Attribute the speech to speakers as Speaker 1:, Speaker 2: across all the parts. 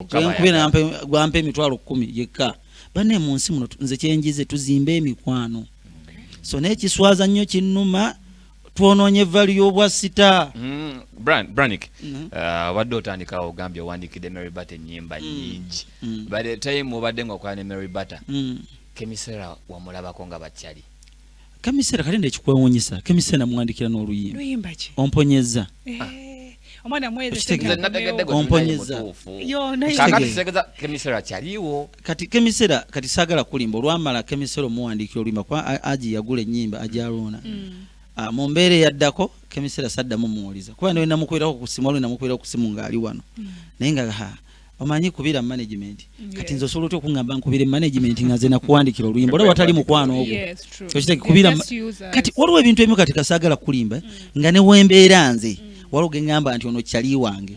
Speaker 1: Kwenkubye gwampa 100,000 yekka. Banne, mu nsi muno nze kyenjize, tuzimbe emikwano. So n'ekiswaza nnyo, kinnuma, twonoonye value y'obwa star.
Speaker 2: Branik, obadde otandikawo, ogambye owandikidde Mary Bata ennyimba nnyingi. By the time obadde ng'okola ne Mary Bata, Kemisera wamulabako nga bakyali?
Speaker 1: Kemisera, kati ndekikwewunyisa, Kemisera namuwandikira n'oluyimba.
Speaker 3: Luyimba ki?
Speaker 1: Omponyeza.
Speaker 3: Eh, omwana mweze.
Speaker 1: Okitegeera?
Speaker 2: Nze nategedde gwe.
Speaker 1: Omponyeza.
Speaker 2: Mutuufu.
Speaker 3: Yo, naye-
Speaker 2: Kakati
Speaker 1: Okitegeera?
Speaker 2: kitegeeza Kemisera kyaliwo.
Speaker 1: Kati Kemisera, kati saagala kulimba, olwamala Kemisera omuwandiikira oluyimba, kuba Aji yagula ennyimba, Aji Aruuna. Ah, mu mbeera eyaddako Kemisera saddamu muwuliza, kuba niwe namukubirako ku simu, waliwo namukubirako ku simu ng'ali wano, naye nga ha, omanyi kubira management. Kati nze osobola otya okuŋŋamba nkubire management nga nze nakuwandikira oluyimba? Olaba watali mukwano ogwo.
Speaker 3: Yes, true.
Speaker 1: Okitege, kubira
Speaker 3: Just use us.
Speaker 1: Kati waliwo ebintu ebimu, kati kasaagala kulimba, nga ne wembeera nze waliwo geŋŋamba nti ono kyali wange,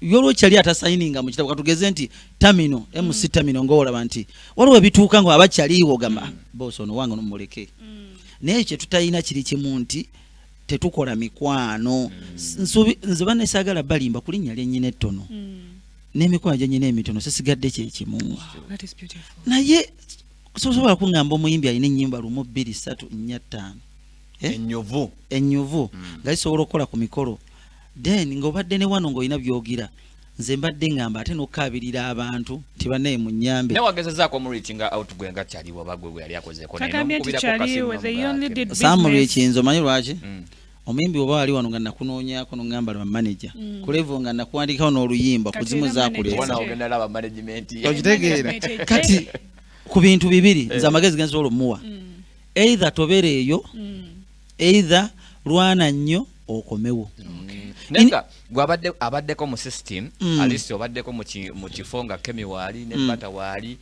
Speaker 1: yolwo kyali atasayininga mu kitabo. Katugeze nti Tamino, MC Tamino, ngaolaba nti waliwo ebituuka nga abakyaliiwo gamba, "Boss, ono wange, nomuleke." Naye kyetutalina kiri kimu nti tetukola mikwano. Nze bannesaagala balimba ku linnya lyennyina ettono n'emikwano gyennyina emitono, sisigadde kyekimu.
Speaker 3: That is beautiful.
Speaker 1: Naye sosobola kuŋŋamba omuyimbi alina ennyimba lumu, bbiri, ssatu, nnya, ttaano, eh?
Speaker 2: Ennyuvu.
Speaker 1: Ennyuvu nga zisobola okukola ku mikolo, then ng'obadde ne wano ng'olina byogira. Nze mbadde ŋŋamba ate n'okukaabirira abantu nti bannaye munyambe.
Speaker 2: Naye wagezezaako omureachinga out gwe nga kyaliwo, oba gwe gwe yali akozeeko naye
Speaker 3: Tagambye nti
Speaker 2: n'omukubirako
Speaker 3: kyaliwo,
Speaker 2: kasimu
Speaker 3: they
Speaker 2: n'omugamba
Speaker 3: only
Speaker 2: ati-
Speaker 3: did business.
Speaker 1: Saamureachinze. Omanyi lwaki? Omuyimbi oba wali wano nga nakunoonyaako noŋŋamba lwa manager ku level nga nakuwandikawo n'oluyimba ku
Speaker 3: Kati
Speaker 1: zimu
Speaker 3: era
Speaker 1: zakuleeta.
Speaker 2: Obona ogenda laba management ye.
Speaker 1: Okitegeera?
Speaker 3: Management ejje.
Speaker 1: Kati ku bintu bibiri nze amagezi gensobola omuwa: either tobeera eyo, either lwana nnyo okomewo.
Speaker 2: Naye nga gwe abaddeko mu system, at least obaddeko mu kifo nga Kemi waali ne Bata waali,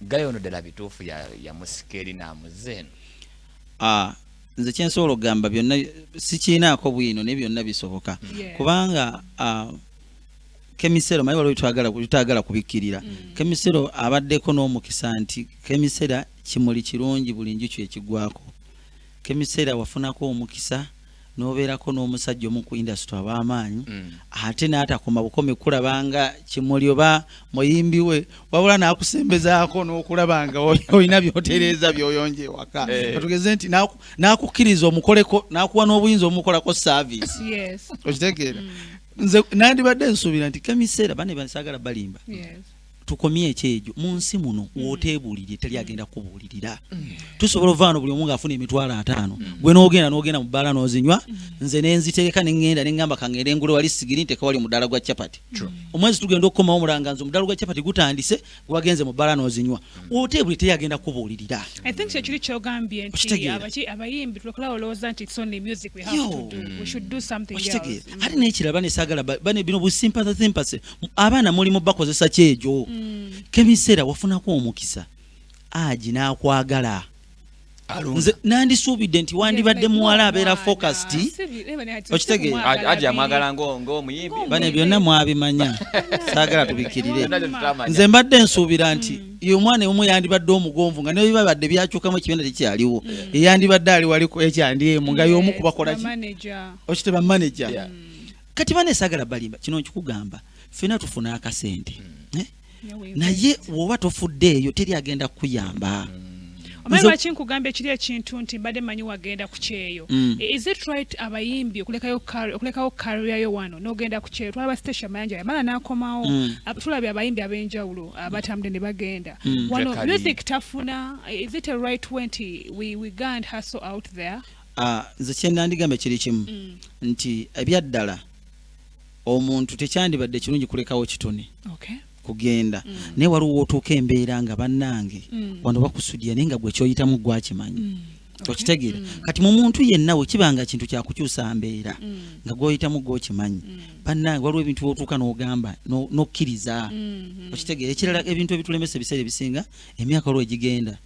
Speaker 2: gayo ono ddala bituufu yamusika eri n'amuze eno?
Speaker 1: Ah, nze kyensobola okugamba, byonna sikiinaako bwino, naye byonna bisoboka, kubanga Kemisero, manyi waliwo twagala kubikkirira. Kemisero abaddeko n'omukisa nti Kemisera kimuli kirungi, buli njuki ekigwako. Kemisera wafunako omukisa n'obeerako n'omusajja omu ku industry ab'amaanyi, ate n'atakoma bukomi kulabanga kimuli oba muyimbi we, wabula n'akusembezaako n'okulaba nga olina by'otereeza, by'oyonja ewaka. Katugeze nti n'akukkiriza omukoleko, n'akuwa n'obuyinza omukolako service. Okitegeera? Nze nandibadde nsuubira nti Kemiseera, bane bansaagala balimba, tukomye ekyejo mu nsi muno. Wooteebuulirye teri agenda kubuulirira. Tusobola ova wano buli omu ng'afuna 50,000, gwe n'ogenda mu bbaala n'ozinywa, nze nenzitereka neŋŋenda neŋŋamba kangende ngule wali sigiri nteka wali omudaala gwa capati. Omwezi tugenda okukomawo omulanga nze omudaala gwa capati gutandise, gwagenze mu bbaala n'ozinywa. Wooteebuli teri agenda kubuulirira.
Speaker 3: I think kyekiri kyogambye nti
Speaker 1: Okitegeera?
Speaker 3: Abayimbi tulekera olowooza nti it's only music we have
Speaker 1: Yo.
Speaker 3: to do. We should do something
Speaker 1: Okitegeera?
Speaker 3: else.
Speaker 1: Ate n'ekirala, bane saagala bane bino busympathy sympathy, abaana mulimu bakozesa kyejo. Kemiseera wafunako omukisa, Aji n'akwagala. Nze nandisuubidde nti wandibadde muwala abeera focused. Okitegeera?
Speaker 2: Aji amwagala ng'omuyimbi.
Speaker 1: Bane byonna mwabimanya, saagala tubikkirire.
Speaker 2: Byonna tetutamanya.
Speaker 1: Nze mbadde nsuubira nti ye omwana omu yandibadde omugonvu nga nebibabadde byakyukamu, ekibiina tekyaliwo, eyandibadde ali wali ku H&M nga y'omu kubakola ki?
Speaker 3: Manager.
Speaker 1: Okiteba manager. Kati bane saagala balimba, kino nkikugamba, ffena tufuna akasente, eh? Naye bw'oba tofudde eyo teri agenda kukuyamba.
Speaker 3: Omanyi
Speaker 1: Nze-
Speaker 3: lwaki nkugambye kiri ekintu nti mbadde manyi wagenda ku kyeyo? Is it right abayimbi okulekayo career yo wano n'ogenda ku kyeyo? Twalaba Stecia Mayanja yamala n'akomawo. Tulabye abayimbi ab'enjawulo abatambudde ne bagenda. Wano
Speaker 2: Jacqueline.
Speaker 3: music tafuna. Is it a right way nti we go and hustle out there?
Speaker 1: Ah, nze kyenandigamba kiri kimu nti ebyaddala omuntu tekyandibadde kirungi kulekawo kitone kugenda, naye waliwo otuuka embeera nga bannange wano bakusudya, naye nga gwe kyoyitamu gwakimanyi. Okitegeera? Kati mu muntu yenna we kibanga kintu kyakukyusa mbeera nga gwoyitamu gwokimanyi, bannange waliwo ebintu wotuuka n'ogamba n'okkiriza. Okitegeera? Ekirala, ebintu ebitulemesa ebiseera ebisinga emyaka olwo egigenda.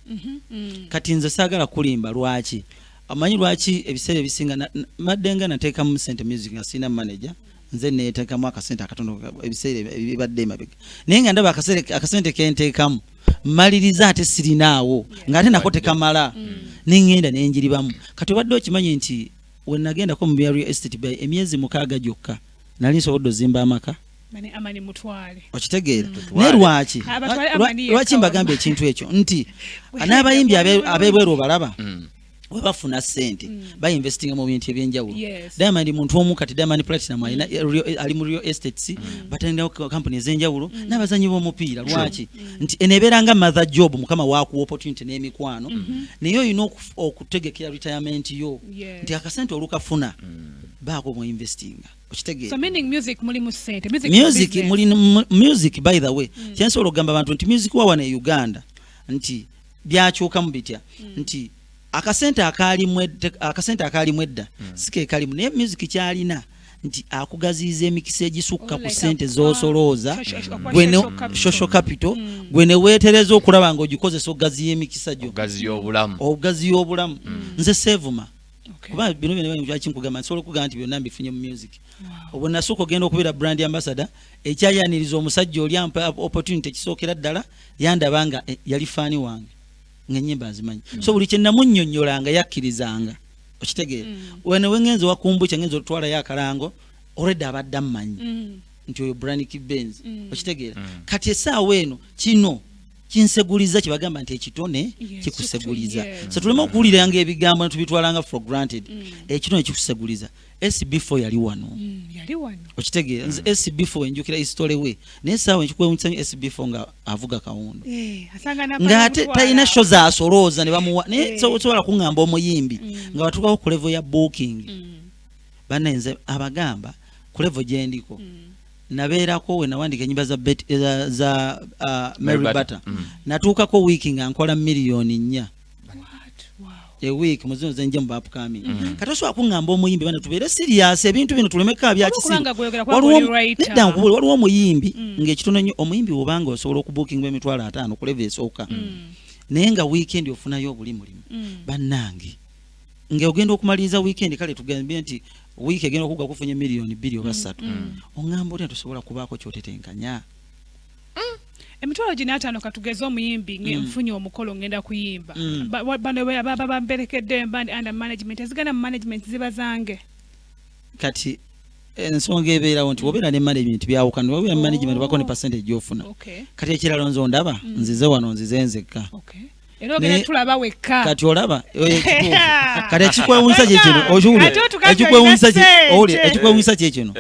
Speaker 1: Kati nze saagala kulimba. Lwaki? Amanyi lwaki ebiseera ebisinga madde nga nateekamu sente music nga sirina manager, nze neteekamu akasente akatono ebiseera ebibadde emabega, naye nga ndaba akasente kenteekamu maliriza ate sirinaawo, ng'ate nako tekamala, neŋŋenda nenjiribamu. Kati obadde okimanyi nti we nagendako mu bya real estate by emyezi 6 gyokka nali nsobodde ozimba amaka?
Speaker 3: Mane Amani mutwale.
Speaker 1: Okitegeera?
Speaker 2: Tutwale.
Speaker 1: Naye lwaki
Speaker 3: Abatwale Amani
Speaker 1: lwaki
Speaker 3: yekka.
Speaker 1: Mbagamba ekintu ekyo nti n'abayimbi ab'ebweru obalaba we bafuna ssente, bainvestinga mu bintu ebyenjawulo. Diamond muntu omu kati, Diamond Platinum alina ali mu real estates, batandikawo company ez'enjawulo n'abazanyi b'omupiira. Lwaki? Nti eno ebeera nga mother job, Mukama wakuwa opportunity n'emikwano, naye olina okutegekera retirement yo nti akasente olukafuna baako bweinvestinga. Okitegeera?
Speaker 3: So meaning music mulimu ssente. Music is
Speaker 1: Music
Speaker 3: business.
Speaker 1: Muli music, by the way, kyensobola okugamba abantu nti music wa wano e Uganda nti byakyukamu bitya, nti akasente akaalimu edda si ke kalimu, naye music kyalina nti akugaziyiza emikisa egisukka ku ssente z'osolooza.
Speaker 3: Social capital.
Speaker 1: Social capital, gwe ne weetereza okulaba ng'ogikozesa okugaziya emikisa gyo.
Speaker 2: Ogaziya obulamu.
Speaker 1: Ogaziya obulamu. Nze seevuma kuba bino byonna lwaki nkugamba, nsobola okugamba nti byonna mbifunye mu music. Obwe nasooka ogenda okubeera brand ambassador, ekyayaniriza omusajja oli ampa opportunity, ekisookera ddala yandaba nga yali fan wange, ng'ennyimba nzimanyi, so buli kye namunnyonnyolanga yakkirizanga. Okitegeera? Wene wengenze wakumbukya ngenza otwalayo akalango, olwedde abadde ammanyi nti oyo Branic Benz. Okitegeera? Kati essaawa eno kino kinseguliza, kyebagamba nti ekitone kikuseguliza. So tuleme okuwuliranga ebigambo netubitwalanga for granted. Ekitone kikuseguliza. SB4 yali wano.
Speaker 3: Yali wano.
Speaker 1: Okitegeera? Nze SB4 enjukira history we, naye essaawa enkikwewunyisa nnyo, SB4 nga avuga kawundo
Speaker 3: Asanga n'apala
Speaker 1: ng'ate
Speaker 3: mutwala.
Speaker 1: Talina show zasolooza ne bamuwa, naye sobola kuŋŋamba omuyimbi nga batuukako ku level ya booking. Bannaye, nze abagamba ku level gye ndiko, nabeerako we nawandika enyimba za Mary
Speaker 2: Mary
Speaker 1: Butter.
Speaker 2: Butter.
Speaker 1: Natuukako wiiki nga nkola 4 million.
Speaker 3: What? Wow.
Speaker 1: Ewiiki muzino zenje mu upcoming. Kati osobola kuŋŋamba omuyimbi, bana tubeere serious, ebintu bino tulemeko byakisiru.
Speaker 3: Olwokubanga gweyogera kubanga oli writer.
Speaker 1: Nedda, nkubule, waliwo omuyimbi ng'ekitono nnyo, omuyimbi bw'obanga osobola okubuukingwa 50,000 ku level esooka, naye nga weekend ofunayo obuli mulimu. Bannange, ng'ogenda okumaliriza weekend, kale tugambye nti wiiki egenda okugwa kufunye 2 million oba 3, oŋŋamba otya tosobola kubaako kyotetenkanya?
Speaker 3: 500,000, katugeze omuyimbi nfunye omukolo, ngenda kuyimba. Bano baba bamperekedde band under management, ezigenda mu management ziba zange.
Speaker 1: Kati ensonga ebeerawo nti wobeera ne management byawukana, wobeera ne management obako ne percentage gyofuna. Kati ekirala, nze ondaba nzize wano, nzize nzekka.
Speaker 3: Era ogenda tulaba wekka.
Speaker 1: Kati olaba ekituufu, kati ekikwewunyisa kyekino, okiwulira?
Speaker 3: Ate otugambye
Speaker 1: Ekikwewunyisa
Speaker 3: olina ssente.
Speaker 1: Ekikwewunyisa kyekino.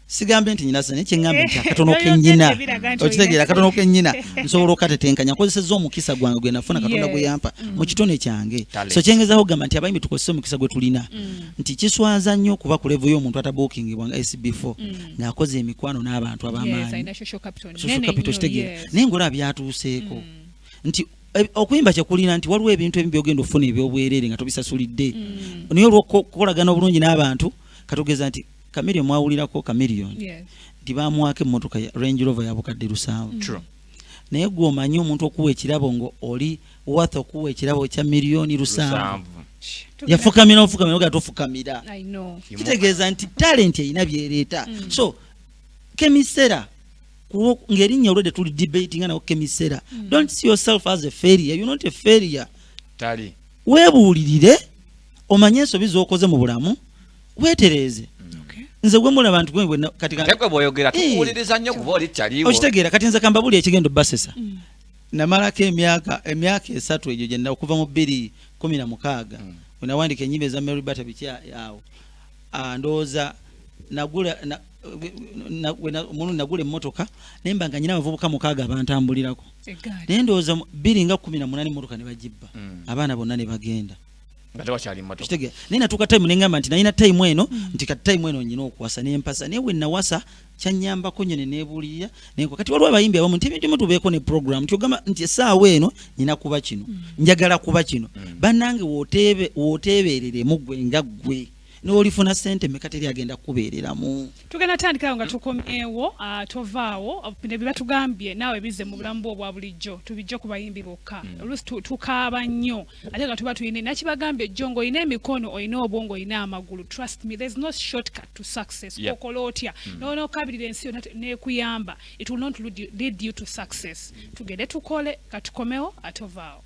Speaker 1: Sigambye nti nyina sente, naye kyeŋŋambye nti akatono kennyina,
Speaker 3: Ebiraga nti
Speaker 1: okitegeera?
Speaker 3: olina
Speaker 1: Akatono kennyina nsobola okatetenkanya, nkozesezza omukisa gwange gwe nafuna, Katonda gwe yampa mu kitone kyange.
Speaker 2: Talent.
Speaker 1: So kyengezaho okugamba nti abayimbi tukozese omukisa gwe tulina, nti kiswaza nnyo okuba ku level y'omuntu atabuukingibwa nga SB4 ng'akoze emikwano n'abantu ab'amaanyi.
Speaker 3: Alina social capital
Speaker 1: Social
Speaker 3: nene
Speaker 1: capital,
Speaker 3: nnyo,
Speaker 1: kitegeera? Naye ng'olaba byatuuseeko nti okuyimba kyekulina nti waliwo ebintu ebimu byogenda okufuna ebyobwereere nga tobisasulidde, naye olw'okukolagana obulungi n'abantu, katugeza nti Chameleone, mwawulirako Chameleone nti bamuwaako emmotoka ya Range Rover ya 700,000. Naye gwe omanyi omuntu okuwa ekirabo nga oli worth okuwa ekirabo kya 7 million?
Speaker 2: 700.
Speaker 1: Yafukamira, ofukamira oga tofukamira.
Speaker 3: I know.
Speaker 1: Kitegeeza nti talent erina byereeta. So kemisera ng'erinnya olwedde tuli debate nga nawo kemisera, don't see yourself as a failure. You're not a failure.
Speaker 2: Tali.
Speaker 1: Weebuulirire, omanye ensobi z'okoze mu bulamu, weetereeze. Nze gwe mulaba nti kati
Speaker 2: Ate gwe bw'oyogera tukuwuliriza nnyo kuba oli kyaliwo.
Speaker 1: Okitegeera? Kati nze kambabuli ekigenda obbasesa. Namalako emyaka 3 egyo gyenna okuva mu 2016 we nawandika ennyimba eza Mary Butter biki awo. Ah, ndowooza nagula omulundi nagula emmotoka, naye mba nga nyina abavubuka 6 abantambulirako.
Speaker 3: Eggaali.
Speaker 1: Naye ndowooza mu 2018 emmotoka ne bagibba, abaana bonna ne bagenda.
Speaker 2: Nga tewakyali mmotoka.
Speaker 1: Kitegeera? Naye natuuka time neŋŋamba nti nalina time eno, nti kati time eno nyina okuwasa, nempasa. Naye we nawasa kyanyambako nnyo, ne neebuulirira nenkola. Kati waliwo abayimbi abamu nti ebintu ebimu tubeeko ne program, nti ogamba nti essaawa eno nyina kuba kino, njagala kuba kino. Bannange, wooteebereremu ggwe nga ggwe n'olifuna ssente meka, teri agenda kukubeereramu.
Speaker 3: Tugenda tandikirawo nga tukomyewo. Tovaawo. Bino bye batugambye naawe bizze mu bulamu bwo obwa bulijjo, tubijje ku bayimbi bokka. Oluusi tukaaba nnyo ate nga tuba tulina, nakibagambye jjo, ng'olina emikono, olina obwongo, olina amagulu. Trust me, there's no shortcut to success. Okola otya nonookabirira ensi yonna nekuyamba, it will not lead you to success. Tugende tukole. Katukomewo, ate ovaawo.